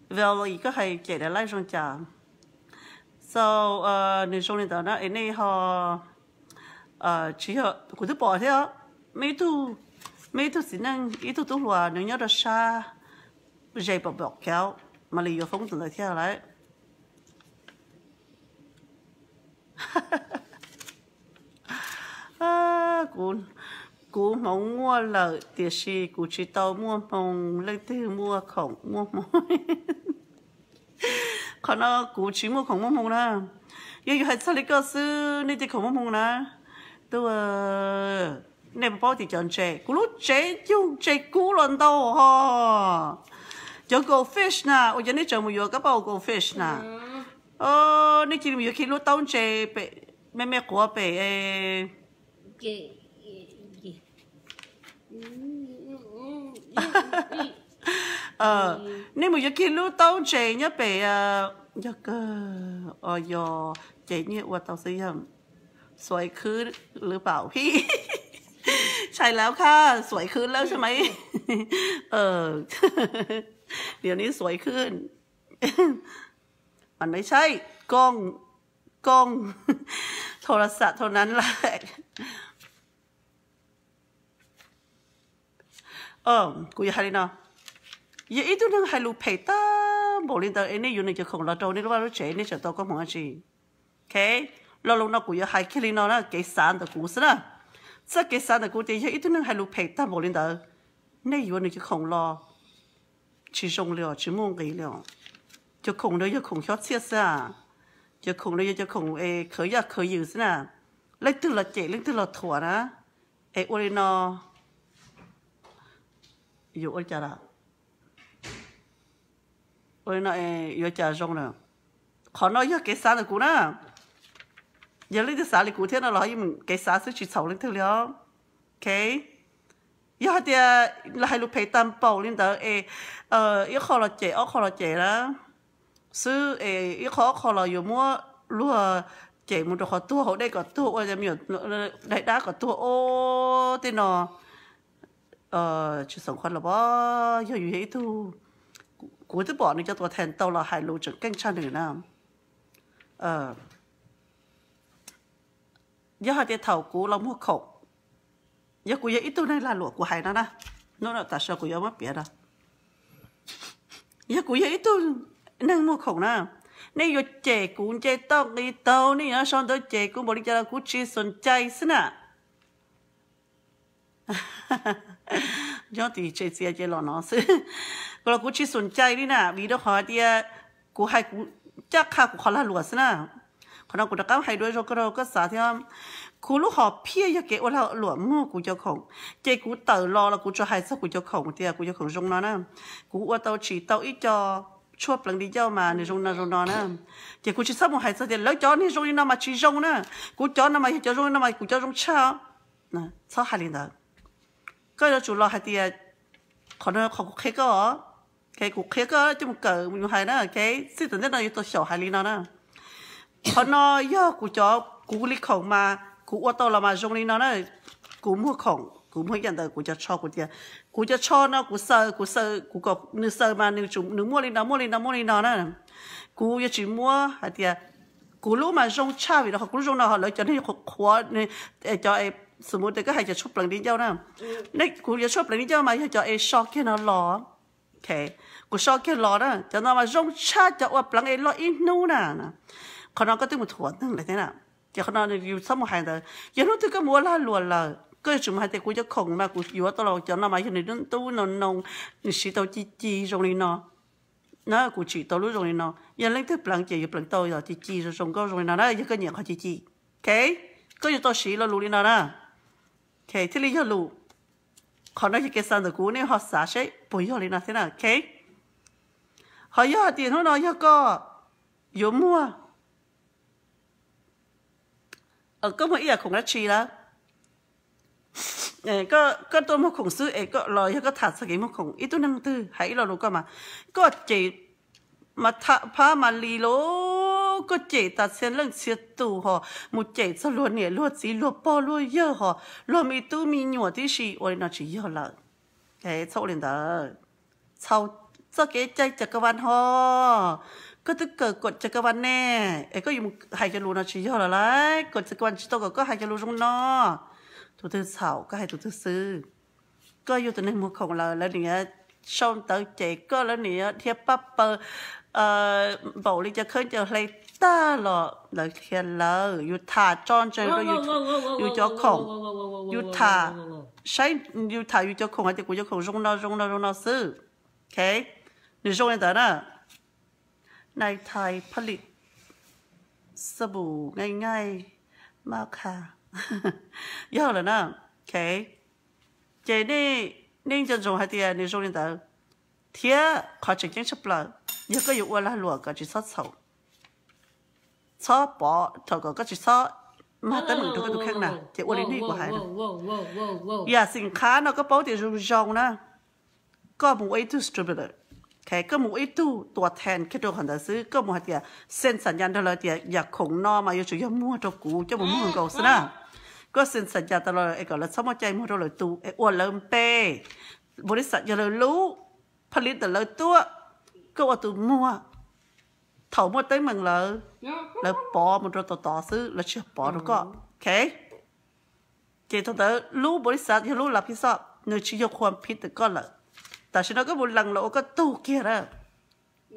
Vel, koj hais cem daim live zoo cas? So, nws zoo li ntawd na es nej ho tsis yog, kuv twb pom thiab, muaj ib tug txiv neej ib tug tub hluas nws nyob rau sab ze pom pom kauv, mam li yuav foob tus ntawd thiab lawm. Kuv hmoov muaj lawm tiam sis kuv tsis tau muaj hmoo, leej twg muaj khoom muaj hmoo? Qhov no kuv tsis muaj khoom muaj hmoo na. Yog yus hais txog li koj xwb nej tej khoom muaj hmoo na. Tuaj, nej puas paub tias cov ntses, kuv lub tsev yug ntses kub los ntau ho. Cov goldfish na, ua cas nej tseem mus yuav kab paj goldfish na? Nej cia li mus yuav kiag lub taub ntses pem, me me quav pem. Nej mus yuav kiag lub taub ntses nyob pem, yog kawg, o yog, ces nyiaj ua tau xwb yog. Xuav khwb lwm pam phi, tshais lawv khab xuav khwb lawm xwb mas. Điều này xuav khwb, mas nws tshais kooj, kooj, thau las xam thau nan lawm. Kuv yuav hais li no, yog ib tug neeg hais lus phem tag npaum li ntawd es nej yuav nws cov khoom los rau nej lub vaj lub tsev, nej tseem tau koob hmoov dab tsi? Ok, lo lus no kuv yuav hais kiag li no na, kev xav ntawm kuv xwb na. Txoj kev xav ntawm kuv tias yog ib tug neeg hais lus phem tag npaum li ntawd, nej yuav nws cov khoom los tsis zoo li os, tsis muaj nqis li os. Cov khoom ntawd yog khoom xyob txhiaj xwb a. Cov khoom ntawd yog cov khoom es khawv yaj khawv yws xwb na. Leej twg los cem leej twg los thuam na, es ua li no yuav ua li cas lawm? Ua li no yuav cas zoo lawm? Qhov no yog kev xav ntawm kuv na. Yog leej twg xav li kuv thiab no los yeej kev xav xwb, tsis txhaum leej twg li os. Ok, yog hais tias los hais lus phem tag npaum li ntawd es ib qho los cem ob qho los cem na xwb es ib qho ob qho los yuav muab luag cem mus rau qhov tuag, haus dej kom tuag, ua me nyuam daim dab kom tuag, ua tej no tsis xav qhov los. Yog yus yog ib tug, kuv twb pom nws cov tuas thees tau los hais lus tseem ceeb tshaj nws na. Yog hais tias thaum kuv los muag khoom, yog kuv yog ib tug neeg lag luam, kuv hais no na, hnub no tam sim no kuv yuav muab piav no, yog kuv yog ib tug neeg muag khoom na, nej yuav cem kuv nce toj nqis taug, nej yuav sau ntawv cem kuv npaum li cas los kuv tsis xav cai xwb na. Nyob tim tsev txias ces los no xwb, los kuv tsis xav cai li na, vim rau qhov tias kuv hais kuv ncaj qha kuv qhov lag luam xwb na. Qhov no kuv rov qab hais dua zoo koj rau koj xav thiab. Kuv lub hom phiaj yog kev ua lag luam muag kuv cov khoom, ces kuv tawm los los kuv tsuas hais txog kuv cov khoom tias kuv cov khoom zoo no na. Kuv ua tau tsim tau ib co tshuaj pleev di ncauj mas nws zoo no zoo no na. Ces kuv tsis txhob mus hais txog tias lawv cov niag zoo li no mas tsis zoo na, kuv cov no mas yog cov zoo li no mas kuv cov zoo tshaj. Txhob hais li ntawd. Koj yuav tsum los hais tias, qhov no qhov kuv qhia koj, kuv qhia koj coj mus kawm mus hais na, txij tam ntej no yuav tau xyaum hais li no na. Qhov no yog kuv cov, kuv li khoom mas kuv ua tau los mas zoo li no na. Kuv muag khoom, kuv muag ib yam ntawd kuv cov tsho, kuv tias kuv cov tsho no kuv xaws, kuv xaws, kuv kom nws xaws mas nws muaj li no, muaj li no, muaj li no na. Kuv yuav tsis muab hais tias kuv lub mas zoo tshaj vim rau qhov kuv lub zoo no ho lawv cov niag qhuav, cov, xus mus tias koj hais cov tshuaj pleev di ncauj na, kuv cov tshuaj pleev di ncauj mas yog cov es so kiag no los, kuv so kiag los na, cov no mas zoo tshaj cov uas pleev es loj ib hnub na. Qhov no koj twb mus thuam neeg lawm thiab na, ces qhov no yus txhob mus hais ntawd. Yog hnub twg koj mus ua lag luam lawm koj yuav tsum mus hais tias kuv cov khoom mas kuv yuav tau los cov no mas yog nws tub no no, nws siv tau ci ci zoo li no na, kuv tsim tau lub zoo li no. Yog leej twg pleev ces yuav pleev tau yog ci ci zoo zoo nkauj zoo li no na, yog koj nyiam qhov ci ci. Ok, koj yuav tau siv lo lus li no na. Ok, thiaj li yog lus. Qhov no yog kev xav ntawm kuv, nej ho xav seb puas yog li no thiab na. Ok, ho yog hais tias hnub no yog koj yuav muag, koj muag ib yam khoom dab tsi lawm, koj tuaj muag khoom xwb es los yog koj tham txog kev muag khoom, ib tug neeg twg hais ib lo lus koj mas, koj cem mas tham phab mas li los, koj cem tas txhia leej txhia tus ho, mus cem txog luag niam luag txiv luag pog luag yawg ho, luag me tub me nyuam tib si, ua li no tsis yog lawm. Txhob ua li ntawd. Txhaum txoj kev cai cov kab vaj no, Koj twb kawm kom cov kab vaj nej es koj yuav mus hais cov lus no tsis yog lawm lauj. Kom cov kab vaj tsis tau kom koj hais cov lus zoo no. Tus twg txhaum, koj hais tus twg xwb. Koj yog tus neeg muag khoom lawm, lawv nim sau ntawv cem koj, lawv nim dhia paj paws npaum li cov khaub ncaws hle tag los lawv dhia lawv. Yus tham tso ntseeg rau yus cov khoom, yus tham, saib, yus tham yus cov khoom hais tias kuv cov khoom zoo no zoo no zoo no xwb. Ok, nws zoo li ntawd na. Nai thai phaj lim xab pum ngai ngai mab kha yog lawm na. Ok, ces nej nco ntsoov hais tias nws zoo li ntawd. Thiab qhov tseem ceeb tshaj plaws, yog koj yuav ua lag luam kom tsis txhob txhaum, txhob pov, thaum kom koj tsis txhob mag teeb meem rau koj tus kheej na, ces ua li nej kuv hais na. Yam xim qhab no koj paub tias zoo zoo na, koj mus ua ib tug distributor, koj mus ua ib tug tuam thees kiag rau qhov ntawd xwb. Koj mus hais tias xees xam nyas nrog lawv tias yam khoom no mas yuav tsum yog muag rau kuv coj mus muag nkaus xwb na. Koj xees xam nyas tas los es kom lawv txhob muaj cai muag rau lawv tus es ua lawv npe, npaum li xam yog lawv lub phaj lim ntawm lawv tuaj, koj ua tus muag. Thaum muaj teeb meem lawv, lawv pov mus rau tod tod xwb, lawv tsis yog pov rau koj. Ok, ces thaum ntawd lub npaum li xam yog lub lav phij xoj, nws tsis yog khuam phij ntawm koj lawm. Tam sim no koj mus lees los ua koj tug kiag na,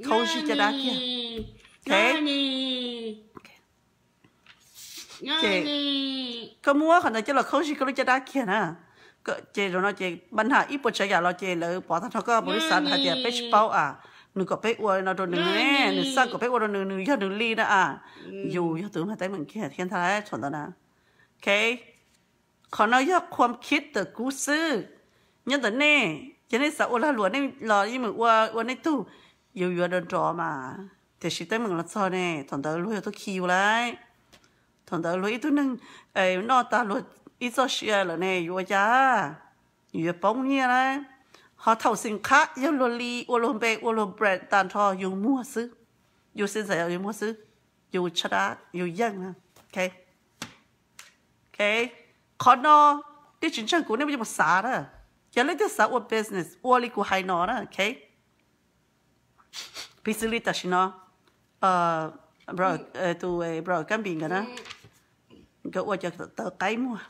khaub zig caj dab kiag. Ok, ces koj muab qhov ntawd coj los khaub zig koj lub caj dab kiag na. Ces zaum no ces npaj nag ib puas tsav yam los ces lawv pov tag nrho koj npaum li xam hais tias peb tsis paub a, nws kom peb ua no rau nws, nws xaj kom peb ua rau nws, nws yog nws li na a. Yus yog tus mag teeb meem kiag thiab ntag thaum ntawd na. Ok, qhov no yog khuam khib ntawm kuv xwb. Nyob ntawm nej, ces nej xav ua lag luam nej los yeej meem ua ua nej tug, yus yuav nrov nrov mas. Tiam sis teeb meem los txog ne, thaum ntawd luag yuav tuaj khi yus lauj. Thaum ntawd luag ib tug neeg noj tag luag ib txoj sia lawm ne, yuav ua cas? Yus yuav poob nyiaj lauj. Ho thaum xeem qhab yog luag li ua luag npe ua luag brand tag nrho yus muag xwb. Yus xees xam yus muag xwb, yus tshaj dab yus yeej na. Ok, qhov no nej tsis ntseeg kuv nej yuav mus xav na. Yog leej twg xav ua business ua li kuv hais no na, ok. Piv xws li tam sim no, tus brother Kab Npis nkawd na, nkawd ua cov tawv qaib muag.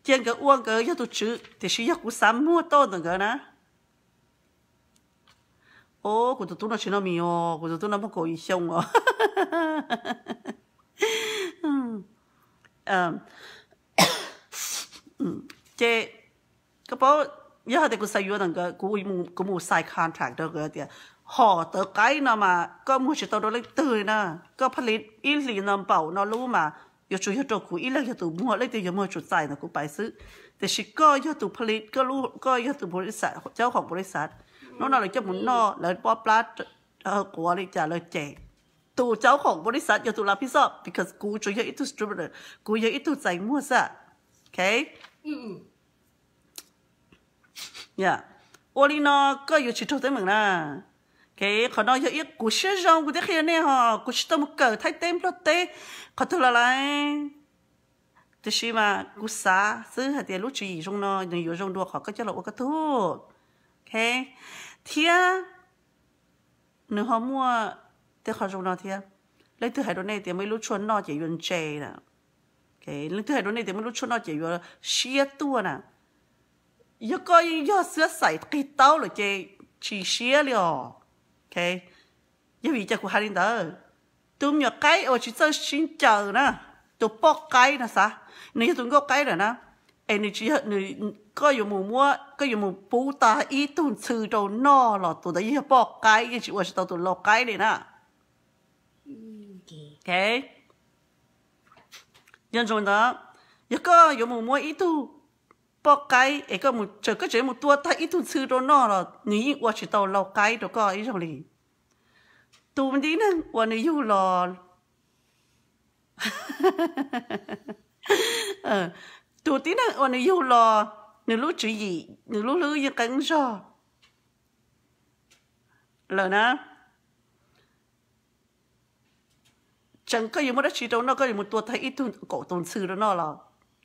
Cia nkawd ua, nkawd yog tus tswv, tiam sis yog kuv xav muag tau ntawm nkawd na. Os, kuv tus tub no tsis noj mis os, kuv tus tub no muaj kaum yim xyoo os. Ces koj paub, yog hais tias kuv xav yuav ntawm nkawd, kuv mus sign contract rau nkawd tias hom tawv qaib no mas koj muag tsis tau rau leej twg li na. Koj phaj li ib hlis no npaum no lub mas yuav tsum yog rau kuv ib leeg yog tus muag, leej twg yuav muag tsum txais ntawm kuv pais xwb. Tiam sis koj yog tus phaj li, koj yog tus npaum li xam, caub khoom npaum li xam, hnub no lawv coj mus noj, lawv pob plab quav li cas lawv cem. Tus caub khoom npaum li xam yog tus lav phij xoj, because kuv tsuas yog ib tug distributor, kuv yog ib tug txais muag xwb. Ok, ua li no koj yuav tsis raug teeb meem na. Ok, qhov no yog ib, kuv siab zoo kuv thiaj qhia nej hos, kuv tsis tau mus kawm Thaib teb Nplog teb qhov twg los lawm. Tiam sis mas kuv xav xwb hais tias lub tswv yim zoo no nws yuav zoo dua qhov koj coj los ua koj tug. Ok, thiab nws ho muaj tej qhov zoo no thiab. Leej twg hais rau nej tias muaj ib lub tshuaj noj ces yuav ntse na, leej twg hais rau nej tias muaj ib lub tshuaj noj ces yuav siab tuaj na, yog koj yeej yog xwb xaim qig taub lawm ces tsis siab li os. Yog vim cas kuv hais li ntawd? Tus me nyuam qaib uas tsis txawj sib ncaws na, tus poj qaib no xav, nws yog tus nkauj qaib lawm na, es nws tsis, koj yuav mus muab, koj yuav mus pub tag ib tug ntxhw rau noj los tus ntawd yeej yog poj qaib, yeej tsis ua tsis tau tus lau qaib li na. Nco ntsoov ntawd, yog koj yuav mus muab ib tug poj qaib es koj mus, koj tseem mus tua tag ib tug ntxhw rau noj los nws yeej ua tsis tau lau qaib rau koj ib zaug li. Tus tib neeg uas nws yug los, tus tib neeg uas nws yug los, nws lub tswv yim, nws lub hlwb yeej qeeb zog lawm na. Tseem koj yuav muaj dab tsi rau noj, koj yuav mus tua tag ib tug kaum tus ntxhw rau noj los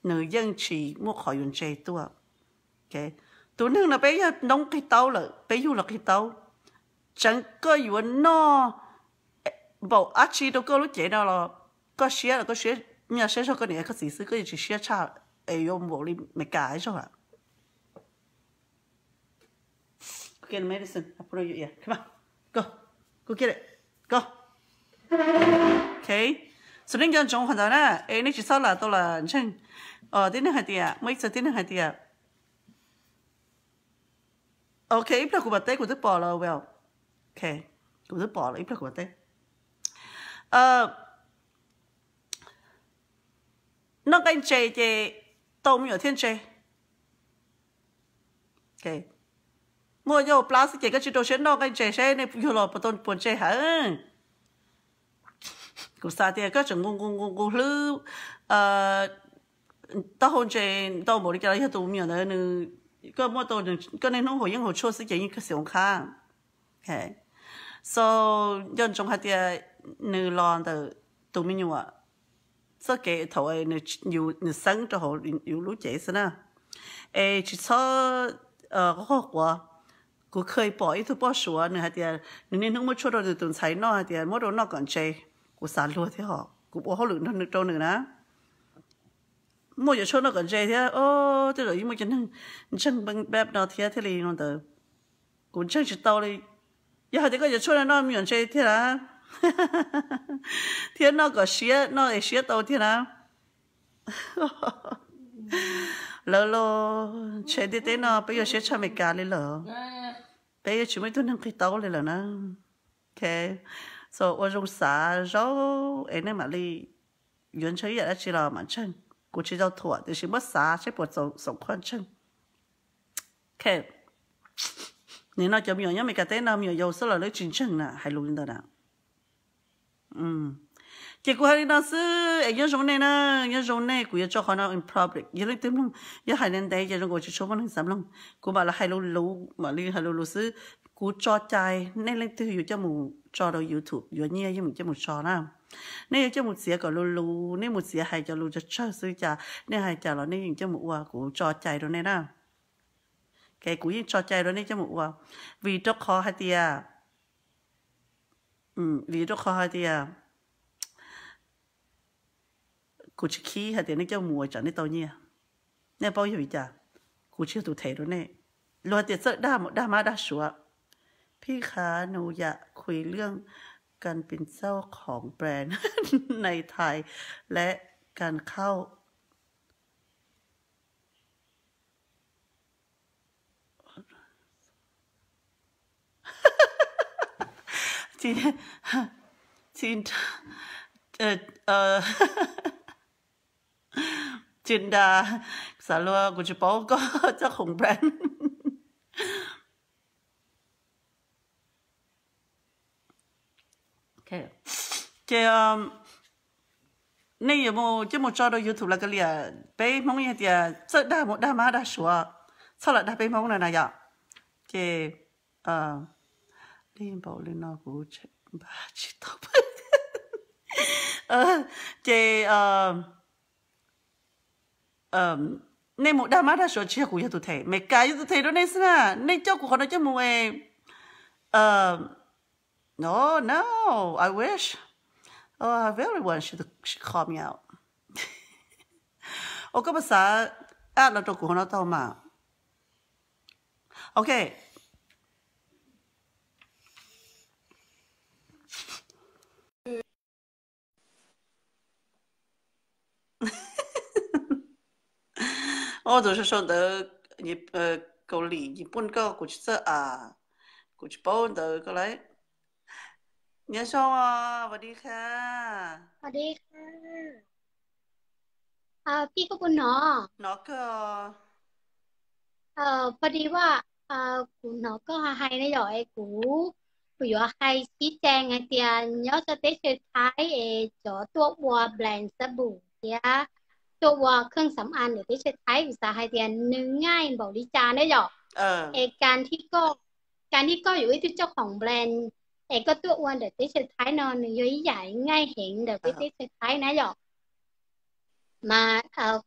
nws yeej tsis muaj qhov yuav ntse tuaj. Tus neeg no peb yog noob qig taub lawm, peb yug los qig taub. Tseem koj yuav noj npaum dab tsi rau koj lub cev no los koj siab los koj siab nyaj siab zog koj niam koj txiv xwb, koj yuav tsis siab tshaj es yuav npaum li Meskas zaug a. Xws nej nco ntsoov qhov ntawd na es nej tsis txhob lam tau lam ntseeg. Tib neeg hais tias, muaj ib txhia tib neeg hais tias, ok, ib pliag kuv mam teb, kuv twb pom lawm, well, ok, kuv twb pom lawm, ib pliag kuv mam teb. Noj nqaij ntses ces tau me nyuam thiaj ntse. Muaj yau plab xwb ces koj tsis rau siab noj nqaij ntses seb nej yug los puas tau puas ntse heev. Kuv xav tias koj tseem nqus nqus nqus nqus hlwb taub hau ntses ntau npaum li cas los yog tus me nyuam ntawd nws, koj muaj tau, koj niaj hnub haus yeeb haus tshuaj xwb ces yeej kawg xis oo khab. So nco ntsoov hais tias nws los ntawm tus me nyuam txoj kev thaum nws xeeb rau hauv yus lub cev xwb na. Es tsis txhob quaj quav. Kuv kha pom ib tug poj suav nws hais tias nws niaj hnub muab tshuaj rau tus ntxhais noj hais tias muab rau noj kom ntse. Kuv xav luag thiab hos kuv ua hauj lwm rau nws na. Muaj yuav tshuaj noj kom ntse thiab, tej zaum yeej muaj cov neeg ntseeg npab no thiab thiaj li no ntawd. Kuv ntseeg tsis tau li. Yog hais tias koj yuav tshuaj no noj me nyuam ntse tiag na, thiab noj kom siab, noj es siab tau tiag na, lawv los ntshe ntiaj teb no peb yuav siab tshaj Amelikas li lawm. Peb yuav tsis muaj ib tug neeg qig taub li lawm na. So ua zoo xav zaub es nej mam li yuav ntseeg ib yam dab tsi los mam ntseeg. Kuv tsis tau thuam tiam sis muab xav seb puas xoom khuaj ntseeg. Nim no cov me nyuam nyob Amelikas teb no me nyuam yaus xwb los lawv tsis ntseeg na, hais lus li ntawd na. Ces kuv hais li no xwb es nyob zoo nej na, nyob zoo nej, kuv yuav tso qhov no in public, yog leej twg mloog, yog hais ntev ntev ces zoo nkaus tsis tshua muaj neeg xav mloog, kuv mam li hais lus lus, mam li hais lus lus xwb. Kuv tso cai, nej leej twg yuav coj mus tso rau YouTube yuav nyiaj yeej mus coj mus tso na. Nej yuav coj mus txiav kom lus lus, nej mus txiav hais cov lus tsawg tsawg xwb cas, nej hais cas los nej yeej coj mus ua, kuv tso cai rau nej na. Kuv yeej tso cai rau nej coj mus ua, vim rau qhov hais tias, vim rau qhov hais tias kuv tsis khib hais tias nej coj mus ua tsam nej tau nyiaj. Nej paub yog vim cas? Kuv tsis yog tus them rau nej. Luag hais tias txawj dag mus dag mab dag suav. พี่คะ หนูอยากคุยเรื่องการเป็นเจ้าของแบรนด์ในไทย และการเข้า Tsis nra, xav luag kuv tsis paub koj txoj khoom brand. Ces nej yuav mus coj mus tso rau YouTube la ka liam, peb Hmoob yeej tias txawj dag mus dag mab dag suav, txhob lam dag peb Hmoob no na yom. Ces li npaum li no kuv npaj tsis tau. Ces nej mus dag mab dag suav tsis yog kuv yog tus them, Meskas yog tus them rau nej xwb na. Nej coj kuv qhov no coj mus es, no, no, I wish, oh, I really want she to, she call me out. Ua koj puas xav add los rau kuv qhov no tau mas? Ok. Tus sau sau ntawv Kaus Lim Nyij Pooj koj kuv tsis txawj as, kuv tsis paub ntawv koj lawm. Nyob zoo, สวัสดีค่ะ พี่ก็คุณหนอ hnov kawg. พอดีว่า kuv hnov koj hais na yom, es kuv, kuv yuav hais ชี้แจง hais tias nyob rau teb chaws Thaib es cov tuaj ua แบรนด์ สบู่ thiab tuaj ua เครื่องสำอาง ntawm teb chaws Thaib, kuv xav hais tias nws ง่าย npaum li cas na yom. Es การที่ การที่ koj yog ib tug เจ้าของแบรนด์ es koj tuaj ua ntawm teb chaws Thaib no nws yog ib yam ง่าย heev ntawm peb teb chaws Thaib na yom. Mas kuv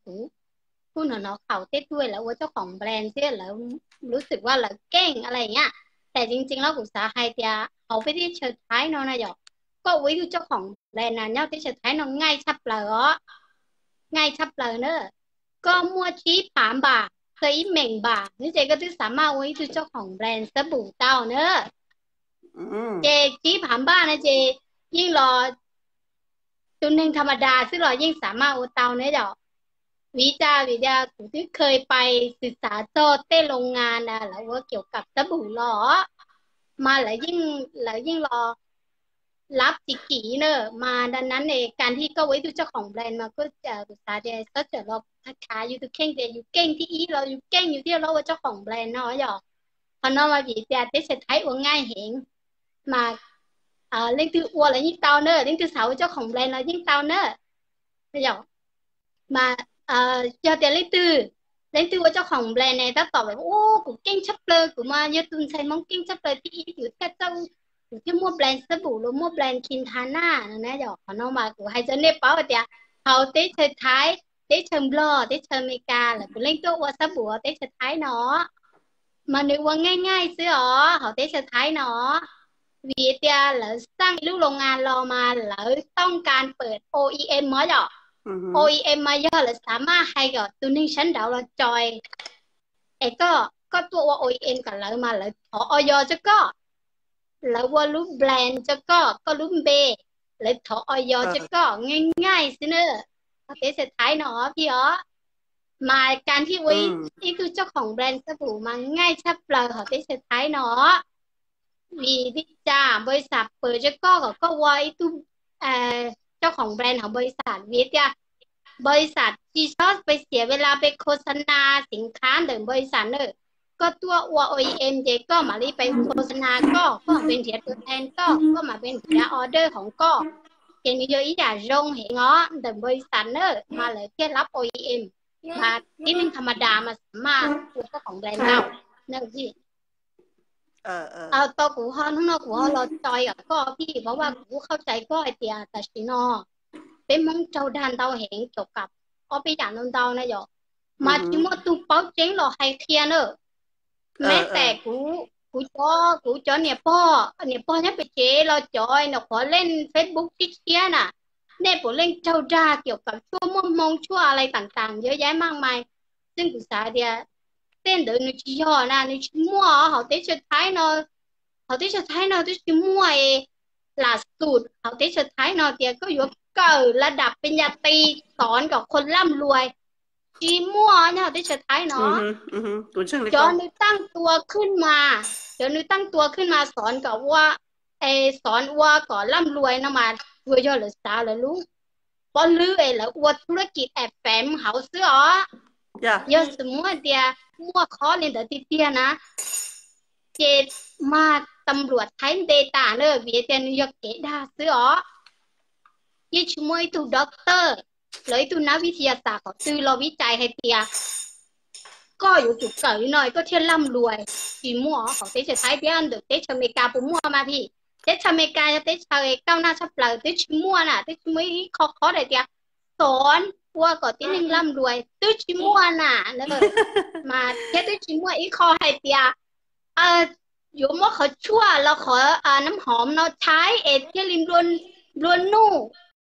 kuj hnov hnov qhaum tej tug lawv ua เจ้าของแบรนด์ xwb lawv รู้สึกว่า lawv เก่ง อะไรอย่างเงี้ย, tab sis จริงๆ แล้ว kuv xav hais tias hauv peb teb chaws Thaib no na yom, koj ua ib tug coj khoom brand na nyob teb chaws Thaib no ngaij tshaj plaws os. Ngaij tshaj plaws na. Koj muaj tsib phav npam, txog ib meem npam no ces koj twb xav maj ua ib tug coj khoom brand xab npum tau na. Ces tsib phav npam no ces yeej los tus neeg tham ma das xwb los yeej xav maj ua tau na yom. Vim li cas? Vim tias kuv twb kheev pais xwm xav txog tej loo ngas na lawv ua kiaum kam xab npum los mas lawv yeej los lab tsis kim na. Mas dav nab ne kas thij koj ua ib tug coj khoom brand mas kuv xav tias txhob tsam los khav yus tus kheej tias yus keej thib ib los yus keej yus thiaj los ua coj khoom brand no yom. Qhov no mas vim tias teb chaws Thaib ua ngaij heev mas leej twg ua los yeej tau na, leej twg xav ua coj khoom brand los yeej tau na. Mas yog tias leej twg, leej twg ua coj khoom brand ne tab tom ua kuv keej tshaj plaws, kuv mas yog tus ntxhais Hmoob keej tshaj plaws thib ib, kuv thiaj txawj, kuv thiaj muaj brand xab npum los muaj brand Kintana no na yom. Qhov no mas kuv hais rau nej paub tias hauv teb chaws Thaib, teb chaws Nplog, teb chaws Amelikas lawv puav leej tuaj ua xab npum teb chaws Thaib no mas nws ua ngaij ngaij xwb os hauv teb chaws Thaib no. Vim tias lawv xaj ib lub loo ngas los mas lawv tooj kas pawm OEM os yom. OEM mas yog lawv xav maj hais kom tus neeg sab nraud los coj es koj, koj tuaj ua OEM kom lawv mas lawv thov Oyo rau koj, lawv ua lub brand rau koj, koj lub npe, lawv thov Oyo rau koj, ngaij ngaij xwb na. Hauv teb chaws Thaib no phij os, mas kas thij ua ib tug coj khoom brand xab npum mas ngaij tshaj plaws hauv teb chaws Thaib no. Vim li cas npau li xam pawm rau koj kom koj ua ib tug coj khoom brand hauv npau li xam? Vim tias npau li xam tsis txhob pes xiam ves las pes khos xa nas xeev khab ntawm npau li xam na. Koj tuaj ua OEM ces koj mam li pes khos xa nas koj, koj mam pes nrhiav tus en koj, koj mam pes nrhiav order hauv koj. Ces nws yog ib yam zoo heev os ntawm npau li xam na, mas lawv thiaj lab OEM. Mas tib neeg tham ma das mas xav maj ua coj khoom brand tau na. Tau kuv ho hnub no kuv ho los tso kom koj phij, vim kuv kuj khaub cai koj hais tias tam sim no peb Hmoob raug dag ntau heev, caum kam ob peb yam ntau ntau na yom, mas tsis muaj tus paub tseeb los hais qhia na. Meb tes kuv, kuv cov, kuv cov niam pog, niam pog nyob pem tsev los cov nyuam qhuav leej Facebook tshiab tshiab na, nej puav leej raug dag caum kam tshuaj muaj hmoo tshuaj ali tam tam yuav yaib maj mais. Xwb kuv xav tias tej ntawd nws tsis yog na, nws tsis muaj hauv teb chaws Thaib no. Hauv teb chaws Thaib no twb tsis muaj lam xum hauv teb chaws Thaib no tias koj yuav kawm la dam pes nyas tis xov kom qhuas laj luas. Tsis muaj nyob hauv teb chaws Thaib no. Cov nws taaj tua khwj mas, cov nws taaj tua khwj mas xov kom ua, xov ua kom laj luas no mas tsuas yog lawv xav lawv lub pob lwb es lawv ua thu lab kis FM hauv xwb os. Yog xws muab tias muaj qhov li ntawd tiag tiag na, ces mas tas luam Thaib nte tas na, vim tias nws yog kev dag xwb os. Yeej tsis muaj ib tug doctor los ib tug nab vij thi ya xas qhov twg los vij cais hais tias koj yuav tsum kawm li no koj thiaj laj luas. Tsis muaj hauv teb chaws Thaib thiab ntawm teb chaws Amelikas puas muaj mas phij? Teb chaws Amelikas yog teb chaws kaum naj tshaj plaws, twb tsis muaj na, twb tsis muaj ib qho qhov hais tias xov ua kom tib neeg laj luas, twb tsis muaj na. Mas thiab twb tsis muaj ib qho hais tias yuav muab qhov tshuaj los qhov nab hom no tshaib es thiaj li nplua nuj.